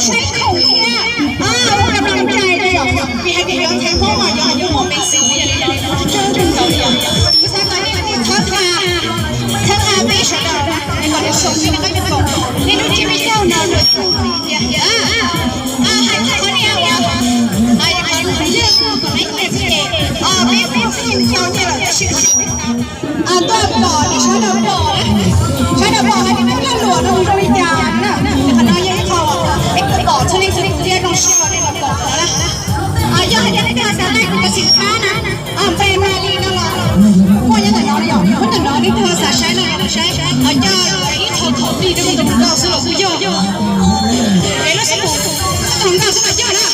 Saib khoom thiab ua kab laj cai li os, vim hais tias yuav ntxhais Hmoob mas yog yuav muaj peev xwm, yog li no tseeb tseeb nkaus li os. Kuv xav kom nej txhob tham, txhob tham peb sawv daws es kom nws xoo li nej qab cov koom, nej lub tsiab peb caug no nws tias hais txog qhov nej ua, hais kom nws yog kom nej ua ces peb peb tau nyiaj lawm tab sis ntuj pom nej sawv daws pom, sawv daws pom hais tias peb lag luam no zoo li cas na. Qhov no yog ib qho peb pom txhua leej txhua tus thiab zoo siab uas nej los pom qhov na. Yog hais tias leej twg xav laij kuv cov xim thab na, npe na li no los muaj nyob ntawm no li yom, muaj ntawm no leej twg xav saib no los saib, coj ib qho thaum plig rau koj tus hluas nkauj xwb los kuj yog, es lub xab pum koj tus hluas nkauj xwb los yog na.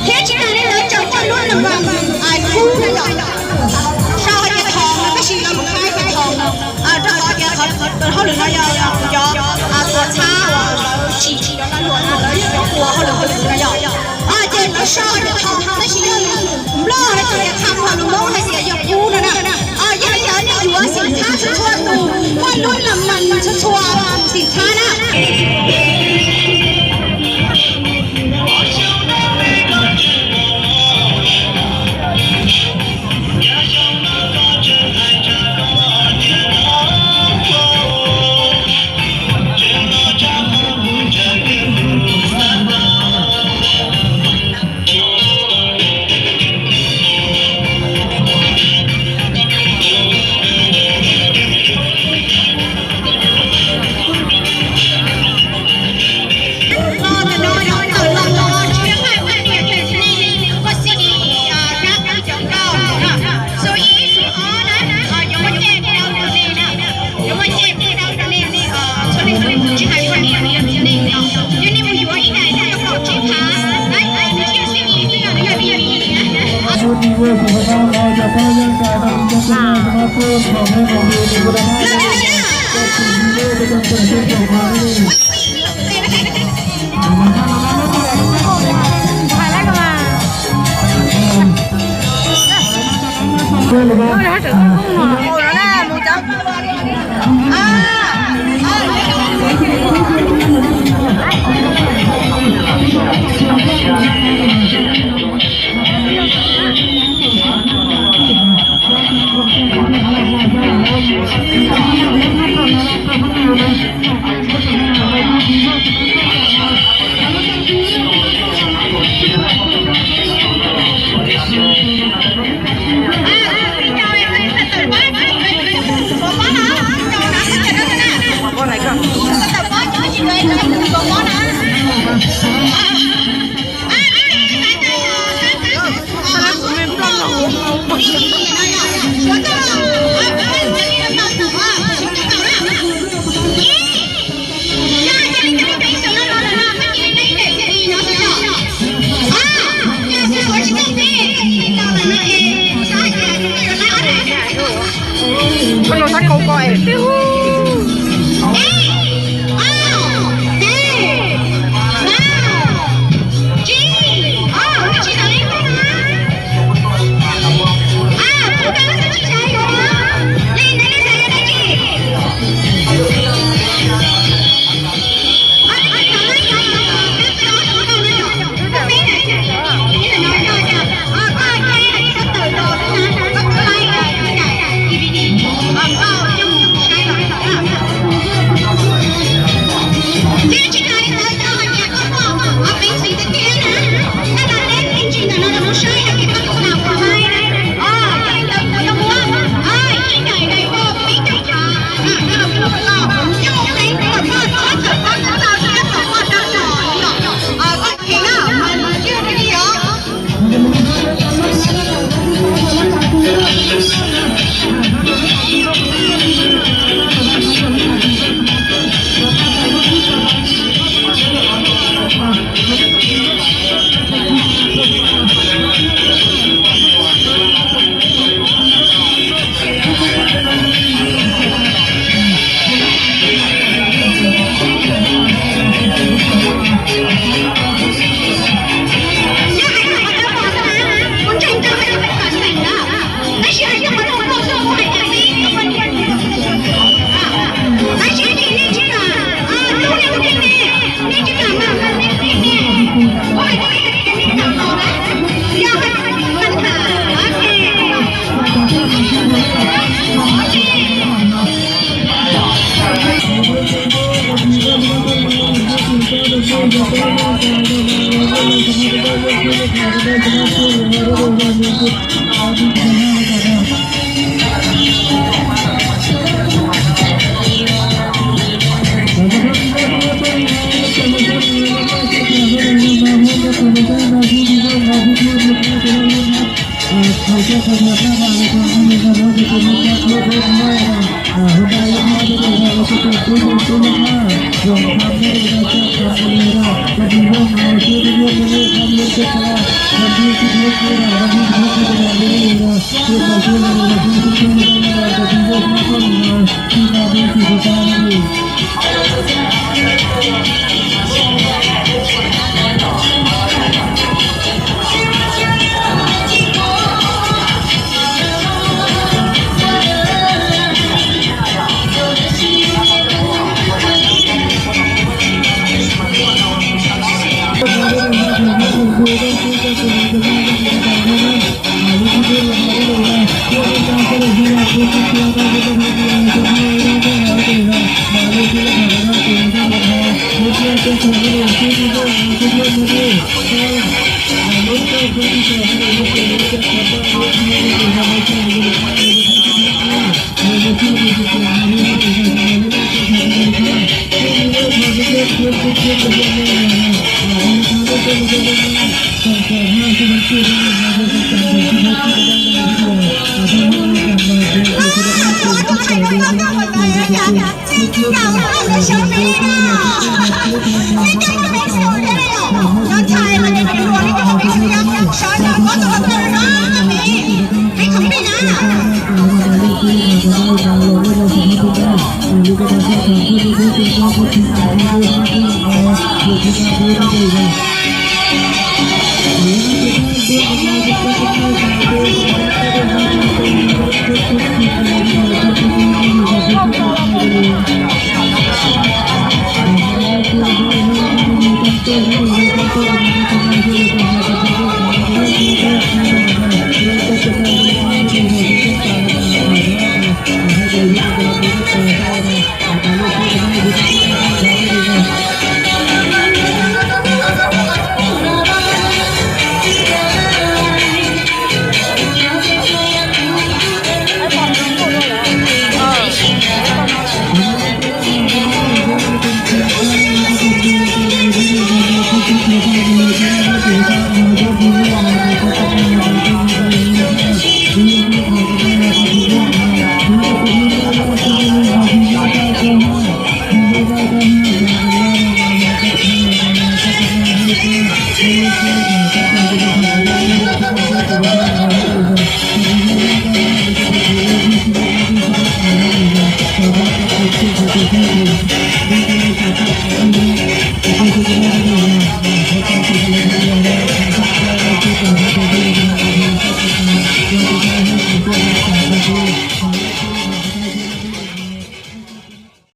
Thiab tsis tas li ntawd tseem muaj lub nab npas kub na yom, sau hais tias thov tab sis lawv mus hais tias thov, rau qhov tias qhov hauj lwm no yog cov tuam txhab uas lawv tsim cov lag luam no lawv yog cov ua hauj lwm hauj lwm no yom. Ces lawv sau hais tias thov tab sis yog nplog no ces txhais tau lus Hmoob hais tias yog kub no na. Yog li ntawd nej yuav xim thab txhua txhua tus, muaj lub nab npas txhua txhua xim thab na.